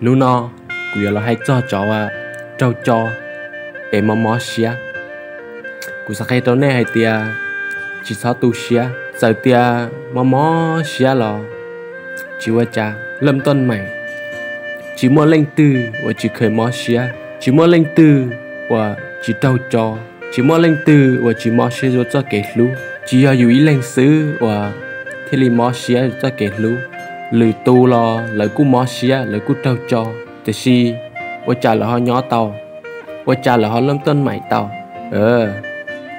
Hnub no kuv yuav los hais txog cov raug tso es mob mob siab. Kuv xav qhia rau nej hais tias tsis txhob tu siab, txawm tias mob mob siab los tsis ua cas, laj toj mais. Tsis muaj leej twg uas tsis kheev mob siab, tsis muaj leej twg uas tsis raug tso, tsis muaj leej twg uas tsis mob siab rau txoj kev hlub. Tsis yog yus ib leeg xwb uas thiaj li mob siab rau txoj kev hlub. Lwm tus los lawv kuj mob siab, lawv kuj raug tso, tiam sis ua cas lawv ho nyob tau, ua cas lawv ho laj toj mais tau?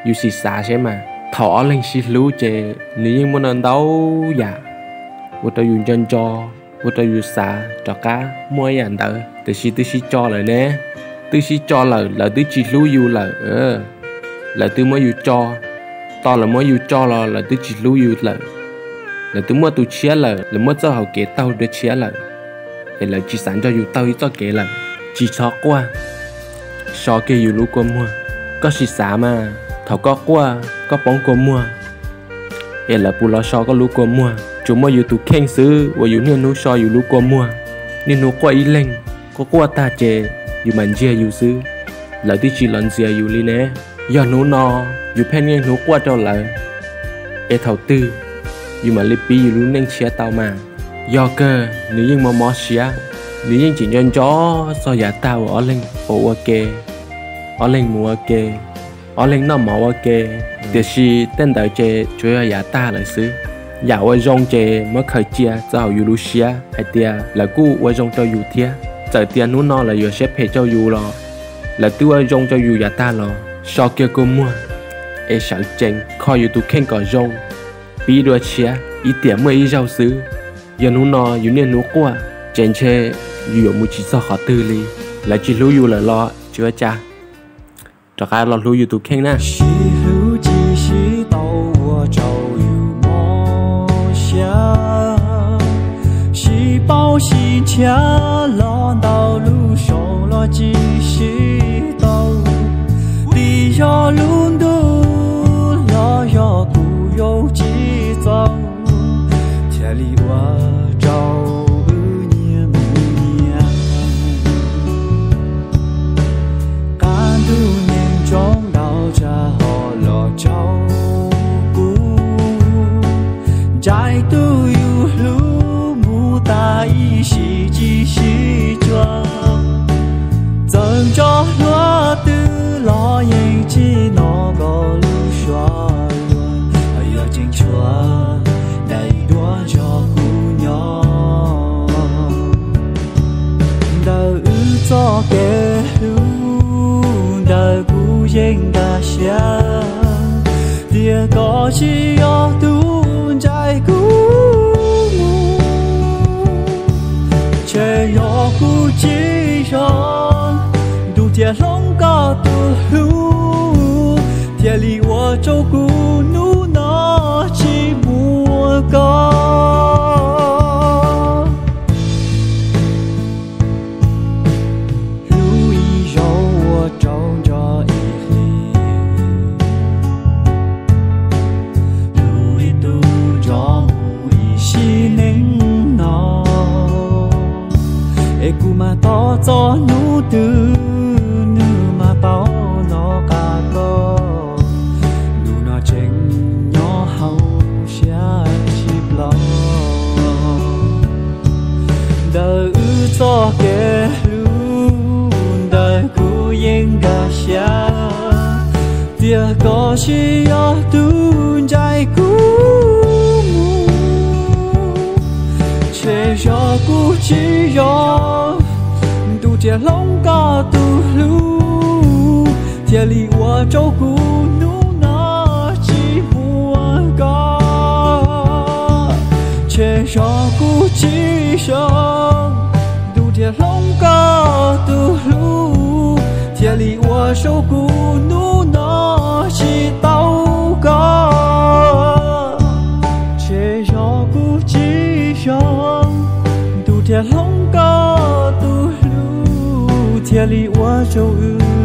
Yus sim xav seb mas, thaum ob leeg sib hlub ces nws yeej muaj ntau ntau yam ua rau yus nco nco, ua rau yus xav rov qab muaj ib yam ntawd, tiam sis twb sib tso lawm ne. Twb sib tso lawm, lawv twb tsis hlub yus lawm. Lawv twb muab yus tso, tos lawv muab yus tso los lawv twb tsis hlub yus lawm. Lawv twb muaj tus tshiab lawm, lawv muaj txoj hauv kev taug dua tshiab lawm, es lawv tsis xav nrog yus taug ib txoj kev lawm. Tsis txhob quaj, so kiag yus lub kua muag. Koj sim xav mas, thaum koj quaj koj poob kua muag, es lawv puas los so koj lub kua muag? Tsuas muaj yus tus kheej xwb uas yus niaj hnub so yus lub kua muag, niaj hnub quaj ib leeg, quaj quaj tag ces yus mam ntsiag yus xwb, lawv twb tsis los ntxias yus li ne. Yog hnub no yus pheej niaj hnub quaj rau lawv, es thaum twg yus mam li pib yus lub neej tshiab tau mas? Yog kawg nws yeej mob mob siab, nws yeej tseem nco nco txog yav tag uas ob leeg ua ua ke, ob leeg mus ua ke, ob leeg noj mov ua ke, tiam sis tej ntawd ces tsuas yog yav tag lawm xwb. Yam ua zoo ces muab khaws cia txog hauv yus lub siab hais tias lawv kuj ua zoo rau yus thiab. Txawm tias hnub no lawv yuav siab phem rau yus los lawv twb ua zoo rau yus yav tag los. So kiag kua muag es sawv tsees kho yus tus kheej kom zoo, pib dua tshiab, ib tiam muaj ib zaug xwb. Yog hnub no yus niaj hnub quaj ces ntshe yus yuav mus tsis txog qhov twg li. Lawv tsis hlub yus lawm los tsis ua cas, rov qab los hlub yus tus kheej na. Sib hlub tsis sib tau ua rau yus mob siab, sib paub sib ntshiab los ntau lub xyoo los tsis sib tau. Twb yog lub ntuj los yog kuv yuav tsis txaus, thiaj li ua rau wb nyias mus nyias. Qab ntuj nyeej ntsoov ntau tsam ho los rau kuv, ntsais tus yus hlub mus tas ib sim tsis sib cuag. Txawm nco hlua twg los yeej tsis hnov koj lub suab luag, yog tseem tshuav daim duab nrog kuv nyob. Ntawm wb txoj kev hlub ntawd kuv yeej nkag siab tias koj tsis yog tus ntsais kuv mus. Ntshe yog kuv tsis zoo, ntuj thiaj hloov koj tus hlub, thiaj li ua rau kuv hnub no tsis muaj koj. Hlub ib zaug ua rau nco ib hlis, hlub ib tug nco mus ib sim neej no. Es kuv mas tos txog hnub twg nws mas tau hnov qab koj, hnub no tseem nyob hauv siab tsis ploj. Ntawm wb txoj kev hlub ntawd kuv yeej nkag siab tias koj tsis yog tus ntsais kuv mus. Ntshe yog kuv tsis zoo, ntuj thiaj hloov koj tus hlub, thiaj li ua rau kuv hnub no tsis muaj koj. Ntshe yog kuv tsis zoo, ntuj thiaj hloov koj tus hlub, thiaj li ua rau kuv hnub no tsis tau koj. Ntshe yog kuv tsis zoo, ntuj thiaj hloov koj tus hlub, thiaj li ua rau wb